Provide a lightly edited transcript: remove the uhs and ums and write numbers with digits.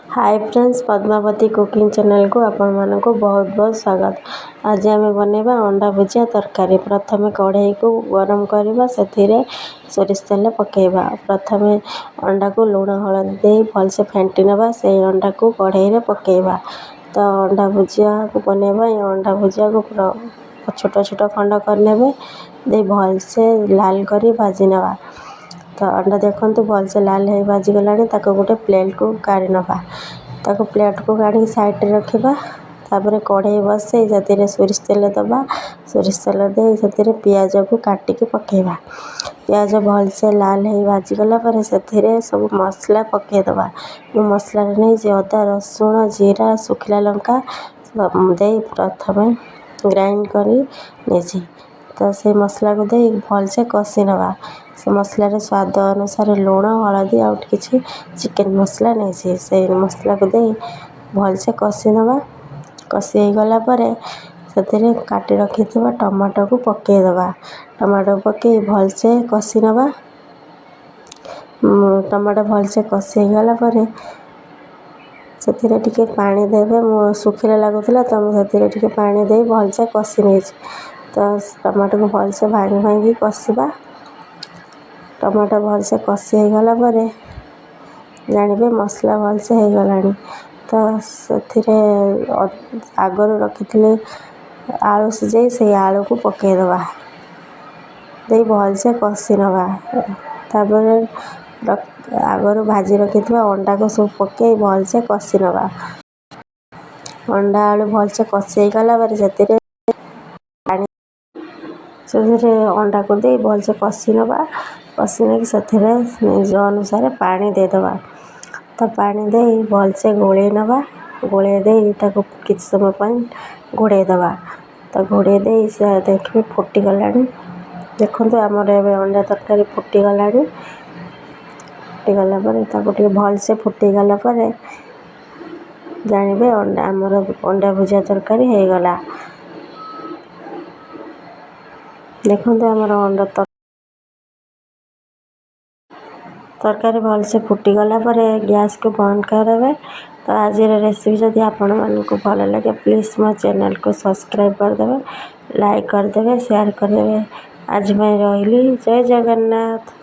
ହାଏ friends, Padmavati cooking ଚ୍ୟାନେଲକୁ ଆପଣମାନଙ୍କୁ ବହୁତ ବହୁତ ସ୍ୱାଗତ। ଆଜି ଆମେ ବନେଇବା ଅଣ୍ଡା ଭୁଜିଆ ତରକାରୀ। ପ୍ରଥମେ କଢ଼େଇକୁ ଗରମ କରିବା, ସେଥିରେ ସୋରିଷ ତେଲ ପକାଇବା। ପ୍ରଥମେ ଅଣ୍ଡାକୁ ଲୁଣ ହଳଦୀ ଦେଇ ଭଲସେ ଫେଣ୍ଟି ନେବା, ସେଇ ଅଣ୍ଡାକୁ କଢ଼େଇରେ ପକାଇବା। ତ ଅଣ୍ଡା ଭୁଜିଆକୁ ବନେଇବା ପାଇଁ ଅଣ୍ଡା ଭୁଜିଆକୁ ଛୋଟ ଛୋଟ ଖଣ୍ଡ କରିନେବେ, ଦେଇ ଭଲସେ ଲାଲ କରି ଭାଜି ନେବା। ତ ଅଣ୍ଡା ଦେଖନ୍ତୁ ଭଲସେ ଲାଲ ହେଇ ଭାଜିଗଲାଣି, ତାକୁ ଗୋଟେ ପ୍ଲେଟ୍କୁ କାଢ଼ି ନେବା। ତାକୁ ପ୍ଲେଟ୍କୁ କାଢ଼ିକି ସାଇଡ଼୍ରେ ରଖିବା। ତାପରେ କଢ଼େଇ ବସେଇ ସେଥିରେ ସୋରିଷ ତେଲ ଦେବା। ସୋରିଷ ତେଲ ଦେଇ ସେଥିରେ ପିଆଜକୁ କାଟିକି ପକାଇବା। ପିଆଜ ଭଲସେ ଲାଲ ହେଇ ଭାଜିଗଲା ପରେ ସେଥିରେ ସବୁ ମସଲା ପକାଇଦେବା। ମୁଁ ମସଲାରେ ନେଇଛି ଅଦା, ରସୁଣ, ଜିରା, ଶୁଖିଲା ଲଙ୍କା ଦେଇ ପ୍ରଥମେ ଗ୍ରାଇଣ୍ଡ କରି ନେଇଛି। ତ ସେଇ ମସଲାକୁ ଦେଇ ଭଲସେ କଷି ନେବା। ସେ ମସଲାରେ ସ୍ୱାଦ ଅନୁସାରେ ଲୁଣ, ହଳଦୀ ଆଉ କିଛି ଚିକେନ୍ ମସଲା ନେଇଛି। ସେଇ ମସଲାକୁ ଦେଇ ଭଲସେ କଷି ନେବା। କଷି ହେଇଗଲା ପରେ ସେଥିରେ କାଟି ରଖିଥିବା ଟମାଟୋକୁ ପକାଇଦେବା। ଟମାଟୋ ପକାଇ ଭଲସେ କଷି ନେବା। ଟମାଟୋ ଭଲସେ କଷି ହେଇଗଲା ପରେ ସେଥିରେ ଟିକେ ପାଣି ଦେବେ। ମୁଁ ଶୁଖିଲା ଲାଗୁଥିଲା, ତ ମୁଁ ସେଥିରେ ଟିକେ ପାଣି ଦେଇ ଭଲସେ କଷି ନେଇଛି। ତ ଟମାଟୋକୁ ଭଲସେ ଭାଙ୍ଗି ଭାଙ୍ଗି କଷିବା। ଟମାଟୋ ଭଲସେ କଷି ହେଇଗଲା ପରେ ଜାଣିବେ ମସଲା ଭଲସେ ହେଇଗଲାଣି। ତ ସେଥିରେ ଆଗରୁ ରଖିଥିଲେ ଆଳୁ ସିଝେଇ, ସେଇ ଆଳୁକୁ ପକାଇଦେବା, ଦେଇ ଭଲସେ କଷି ନେବା। ତାପରେ ଆଗରୁ ଭାଜି ରଖିଥିବା ଅଣ୍ଡାକୁ ସବୁ ପକାଇ ଭଲସେ କଷି ନେବା। ଅଣ୍ଡା ଆଳୁ ଭଲସେ କଷି ହେଇଗଲା ପରେ ସେଥିରେ ପାଣି, ସେଥିରେ ଅଣ୍ଡାକୁ ଦେଇ ଭଲସେ କଷି ନେବା। କଷି ନେଇକି ସେଥିରେ ନିଜ ଅନୁସାରେ ପାଣି ଦେଇଦେବା। ତ ପାଣି ଦେଇ ଭଲସେ ଗୋଳେଇ ନେବା। ଗୋଳେଇ ଦେଇ ତାକୁ କିଛି ସମୟ ପାଇଁ ଘୋଡ଼େଇ ଦେବା। ତ ଘୋଡ଼େଇ ଦେଇ ସେ ଦେଖିବେ ଫୁଟିଗଲାଣି। ଦେଖନ୍ତୁ, ଆମର ଏବେ ଅଣ୍ଡା ତରକାରୀ ଫୁଟିଗଲାଣି। ଫୁଟିଗଲା ପରେ ତାକୁ ଟିକେ ଭଲସେ ଫୁଟିଗଲା ପରେ ଜାଣିବେ ଅଣ୍ଡା, ଆମର ଅଣ୍ଡା ଭୁଜିଆ ତରକାରୀ ହେଇଗଲା। ଦେଖନ୍ତୁ, ଆମର ଅଣ୍ଡା ତରକାରୀ ଭଲସେ ଫୁଟିଗଲା ପରେ ଗ୍ୟାସ୍କୁ ବନ୍ଦ କରିଦେବେ। ତ ଆଜିର ରେସିପି ଯଦି ଆପଣମାନଙ୍କୁ ଭଲ ଲାଗେ, ପ୍ଲିଜ୍ ମୋ ଚ୍ୟାନେଲକୁ ସବସ୍କ୍ରାଇବ୍ କରିଦେବେ, ଲାଇକ୍ କରିଦେବେ, ସେୟାର କରିଦେବେ। ଆଜି ପାଇଁ ରହିଲି। ଜୟ ଜଗନ୍ନାଥ।